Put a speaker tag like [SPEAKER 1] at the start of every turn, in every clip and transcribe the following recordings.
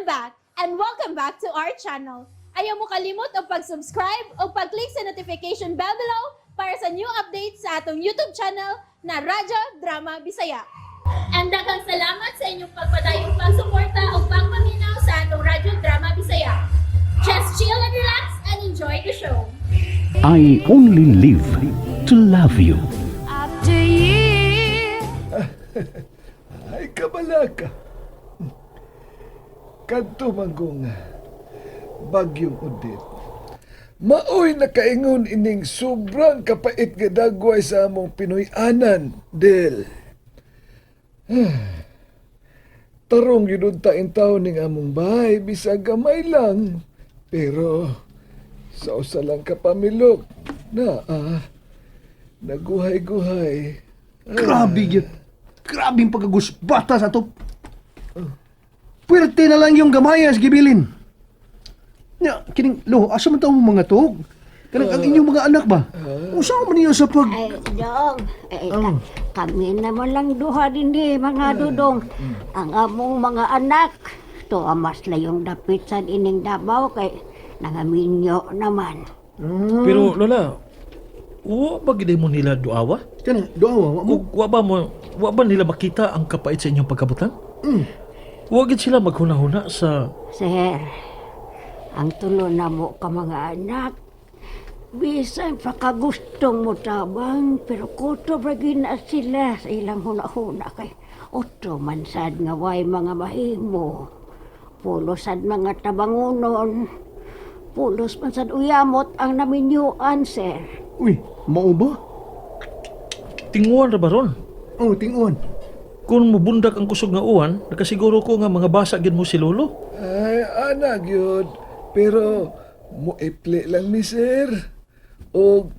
[SPEAKER 1] I'm back and welcome back to our channel. Ayaw mo kalimot og pag-subscribe o pag-click sa notification bell below para sa new updates sa atong YouTube channel na Radyo Drama Bisaya. And daghang salamat sa inyong pagpadayong pagsuporta o pagpaminaw sa atong Radyo Drama Bisaya. Just chill and relax and enjoy the show.
[SPEAKER 2] I only live to love you.
[SPEAKER 3] After years.
[SPEAKER 4] Ay, kabalaka. Kadto man kong bagyong Odette. Maoy nakaingon ining sobrang kapait nga dagway sa among Pinoy-anan, Del. Tarong yun ta taon ning among bahay, bisag gamay lang. Pero sa usa lang ka pamilok, na naguhay-guhay.
[SPEAKER 5] Grabe yun. Grabe yung pagkagusbata sa to. Puwerte na lang yung gamayas, gibilin. Nya, kining, lo, asa man taong mga tog? Kanang ang inyong mga anak ba? Usa man ninyo sa pag...
[SPEAKER 6] Ay, dong. Eh, kami naman lang duha din di, mga dudong. Ang among mga anak, to amas layong dapit sa ining Davao kay nangaminyo naman.
[SPEAKER 7] Pero Lola, wa ba gid mo nila duawa?
[SPEAKER 5] Kanang, doawa, wa mo.
[SPEAKER 7] Ug wa ba nila makita ang kapait sa inyong pagkabutan? Wa gid sila maghuna-huna sa
[SPEAKER 6] Sir, ang tulo na mo ka mga anak, bisan pa kagustong mo tabang, pero kutob ra gyud na sila sa ilang huna-huna kay otro man sad nga way mga mahimo. Pulos sad mga tabangunon. Pulos man sad uyamot ang naminyuan, sir.
[SPEAKER 5] Uy, mao ba?
[SPEAKER 7] Tinguan ra ba ron?
[SPEAKER 5] Oh, tinguan.
[SPEAKER 7] Kung mubundak ang kusog nga uwan, nakasiguro ko nga mga basa gid mo si Lolo.
[SPEAKER 4] Ay, anak yun. Pero, moipli lang mi, sir. O,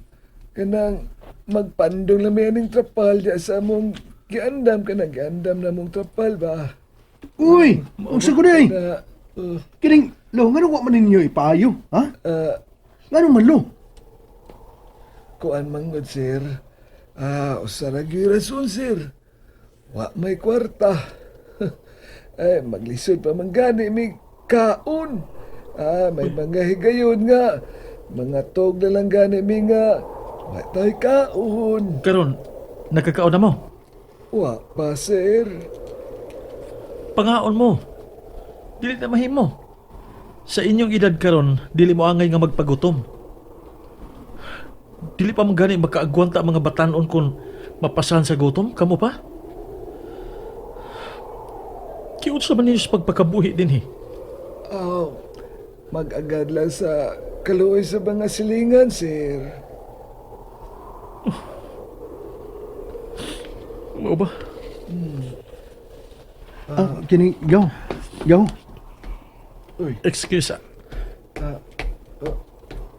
[SPEAKER 4] kanang magpandong lang mi aning trapal diya sa among giandam, kanang giandam na mong trapal ba?
[SPEAKER 5] Uy, unsa ko di ay?
[SPEAKER 4] Na,
[SPEAKER 5] Kining, lo, ngano wa man ninyo ipaayo, ha? Ngano man, lo?
[SPEAKER 4] Kuan manggod, sir. Ah, usa ra gyud rason, sir. Wa may kwarta. Ay, maglisod pa man gani mi kaon. Ah, may mga higayon nga. Mga tog na lang gani mi nga. Wa tay kaon.
[SPEAKER 7] Karon, nakakaon na mo.
[SPEAKER 4] Wa pa, sir.
[SPEAKER 7] Pangaon mo. Dili na mahimo. Sa inyong edad karon, dili mo angay nga magpagutom. Dili pa man gani makaagwanta ang mga batanon kung mapasahan sa gutom, kamo pa? Kiunsa man ninyo sa pagpakabuhi din eh.
[SPEAKER 4] Aw, mag-agad lang sa kaluoy sa mga silingan, sir.
[SPEAKER 7] Mao ba?
[SPEAKER 5] Ah, kining, gaw. Gaw.
[SPEAKER 4] Uy,
[SPEAKER 7] Excuse ah.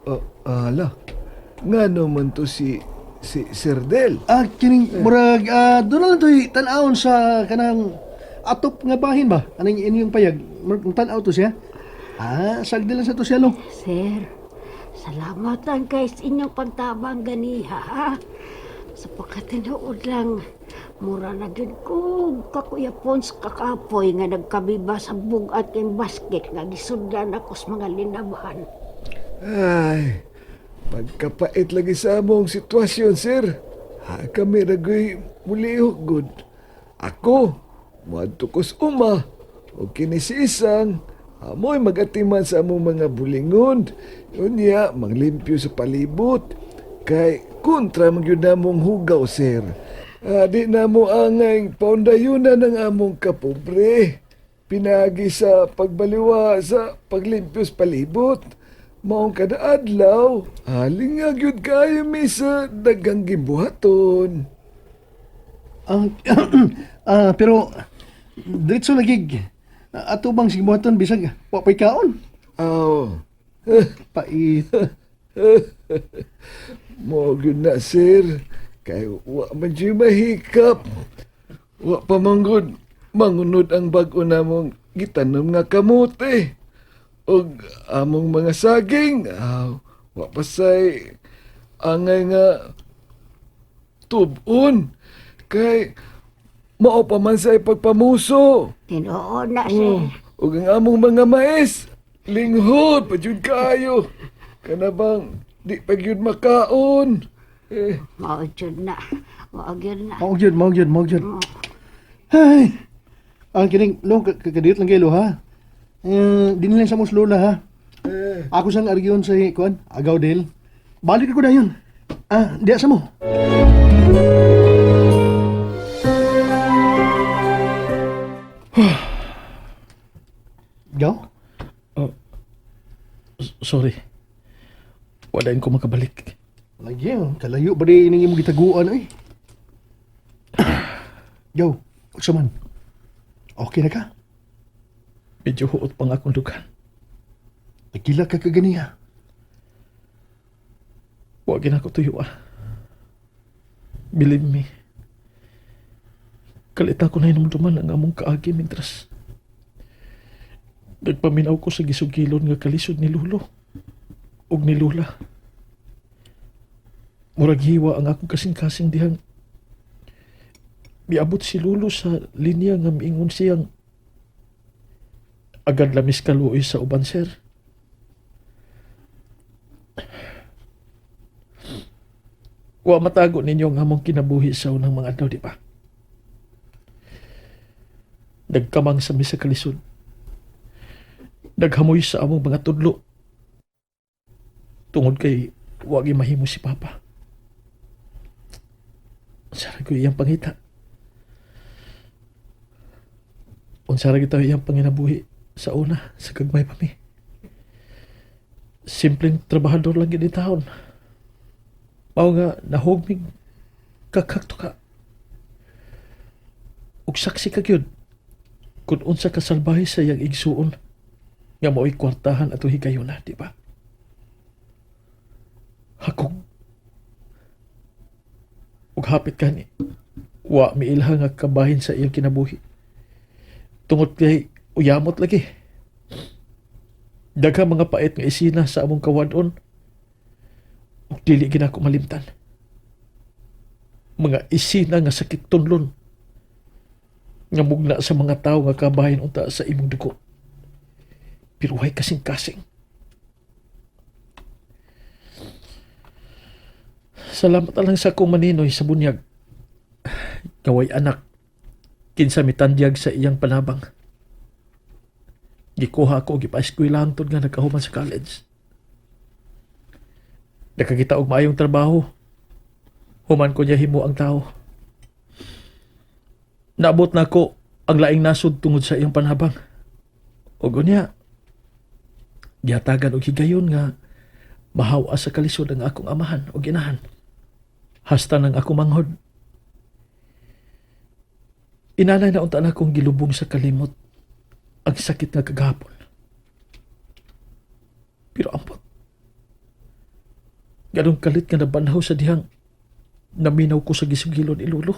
[SPEAKER 4] Oh, ala. Ngano man to si Sir Del?
[SPEAKER 5] Ah, kining murag doon na lang to'y tan-awon sa kanang atop nga bahin ba? Anong inyong payag? Murag tan-aw to siya. Ah, sagdi lang sa to siya lo.
[SPEAKER 6] Sir, salamat ang kay sa inyong pagtabang ganiha, ha? Sa pagkatinuod lang, mura na gyud ko kakuya Pons kakapoy nga nagkabiba sa bugat ng basket nga gisudlan ako sa mga linabahan.
[SPEAKER 4] Ay, pagkapait lagi sa among sitwasyon, sir. Ha, kami ragoy mulihok gud. Ako, muadto kos uma, o kini si isang, amoy magatiman sa among mga bulingon. Unya, manglimpyo sa palibot. Kay kontra man gyud namong hugaw, sir. Ah, di na mo angay paundayunan ng among kapobre. Pinagi sa pagbaliwa sa paglimpyo sa palibot. Maong kada adlaw, haling nga gyud kaayo mi sa daghang gibuhaton.
[SPEAKER 5] Ah, pero diretso lagi ato bang sigbuhaton bisag wa pa'y kaon?
[SPEAKER 4] Aw,
[SPEAKER 5] Pait.
[SPEAKER 4] Mo gyud na, sir. Kay wa man jud mahikap. Wa pa man gud mangunod ang bag-o namong gitanom nga kamote. Og among mga saging, aw, wa pa say angay nga tubon. Kay mao pa man say pagpamuso.
[SPEAKER 6] Tinuod na, sir.
[SPEAKER 4] Ug ang among mga mais, linghod pa jud kaayo. Kana bang di pa gyud makaon. Eh,
[SPEAKER 6] Mao jud na. Mao gyud na.
[SPEAKER 5] Mao gyud, mao gyud, mao gyud. Ay. Ang kining lo kadiyot lang kay lo ha. Eh, dinhi lang sa mos lola ha.
[SPEAKER 4] eh,
[SPEAKER 5] Ako sang argyon sa kuan, agaw del. Balik ako dayon. Ah, diya sa mo. Gaw?
[SPEAKER 7] Sorry. Wala ko makabalik.
[SPEAKER 5] Lagi, oh, kalayo ba di ining imong gitaguan oy? Gaw, unsa man? Okay na ka?
[SPEAKER 7] Medyo huot pang akong dugan.
[SPEAKER 5] Nagkila ka kaganiya.
[SPEAKER 7] Wa gina ko tuyo ah. Believe me. Kalita ko na hinumduman ang among kaagi mintras. Nagpaminaw ko sa gisugilon nga kalisod ni Lulo ug ni Lula. Murag hiwa ang akong kasing-kasing dihang miabot si Lulo sa linya nga miingon siyang agad lamis kaluoy sa uban, sir. Wa matago ninyo ang among kinabuhi sa unang mga adlaw, di ba? Nagkamang sa mi sa kalisod. Naghamoy sa among mga tudlo. Tungod kay wagi mahimo si Papa. Unsa ra gyud iyang pangita? Unsa ra gyud iyang panginabuhi sa una, sa gagmay pa mi. Simpleng trabahador lang gid taon. Mao nga nahugmig kakakto ka. Ug saksi ka gyud kung unsa ka salbahe sa iyang igsuon nga mao'y kwartahan atong higayuna, di ba? Hakog. Ug hapit kani, wa miilha nga kabahin sa iyang kinabuhi. Tungod kay uyamot lagi. Daghang mga pait nga isina sa among kawadon ug dili gid ako malimtan. Mga isina nga sakit tunlon nga mugna sa mga tawo nga kabahin unta sa imong dugo. Pero way kasing-kasing. Salamat na lang sa akong maninoy sa bunyag. Gaway anak, kinsa mitandyag sa iyang panabang. Gikuha ako, gipa-eskwela hangtod nga nagkahuman sa college. Nakakita og maayong trabaho. Human ko niya himo ang tao. Naabot na ako ang laing nasod tungod sa iyang panhabang. Og unya, gihatagan og higayon nga mahawa sa kalisod ang akong amahan o ginahan. Hasta nang ako manghod. Inanay na unta na akong gilubong sa kalimot ang sakit nga kagahapon. Pero ampot, ganong kalit nga nabanhaw sa dihang naminaw ko sa gisugilon ni Lolo.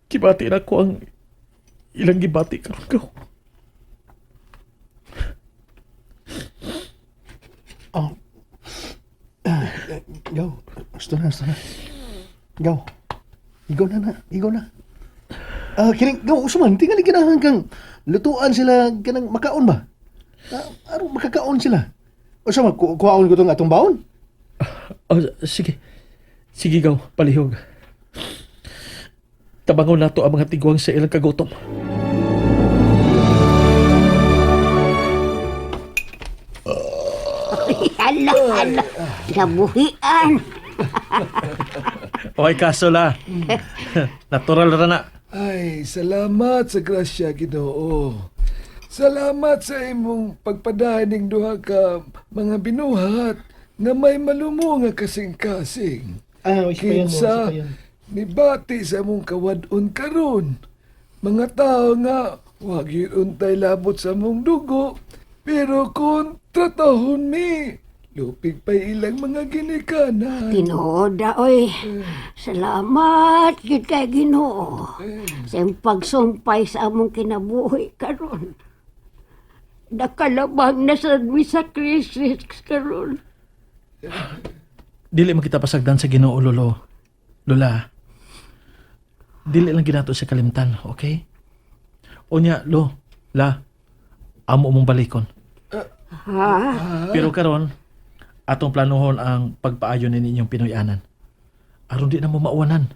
[SPEAKER 7] Gibati na ko ang ilang gibati karon ko.
[SPEAKER 5] Oh. Ah, Gaw, gusto na, gusto na. Gaw. Igaw na na, igaw na. Ah, kining gaw usuman, tingali ganahan kang lutuan sila kanang makaon ba? Ah, aron makakaon sila. O sa ku kuhaon ko tong atong baon.
[SPEAKER 7] Oh, sige. Sige gaw, palihog. Tabangon nato ang mga tigwang sa ilang kagutom.
[SPEAKER 6] Ala, ala. Kinabuhian.
[SPEAKER 7] Okay, kaso la. Natural ra na.
[SPEAKER 4] Ay, salamat sa grasya Ginoo. Salamat sa imong pagpadahan ning duha ka mga binuhat nga may malumo nga kasing-kasing.
[SPEAKER 5] Ah, isa pa yun,
[SPEAKER 4] Kinsa
[SPEAKER 5] isa pa yun.
[SPEAKER 4] nibati sa among kawadon karon. Mga tao nga wag yun untay labot sa among dugo, pero kung tratahon mi, lupig pa ilang mga ginikanan.
[SPEAKER 6] Tinuod na, oy. Salamat gid kay Ginoo. Sa iyong pagsumpay sa among kinabuhi karon. Nakalabang na sad mi sa krisis karon.
[SPEAKER 7] Dili man kita pasagdan sa Ginoo, Lolo. Lola. Dili lang ginato sa kalimtan, okay? Unya, lo, la, amo mong balikon.
[SPEAKER 6] Ha?
[SPEAKER 7] Pero karon, atong planuhon ang pagpaayon ni inyong Pinoyanan. Aron di na mo mauwanan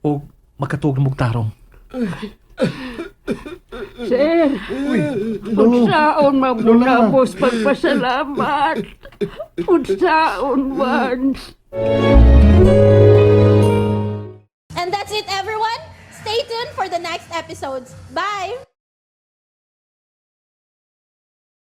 [SPEAKER 7] o makatuog na mong tarong.
[SPEAKER 6] Sir, unsaon mamunabos pagpasalamat. Unsaon man.
[SPEAKER 1] And that's it, everyone. Stay tuned for the next episodes. Bye!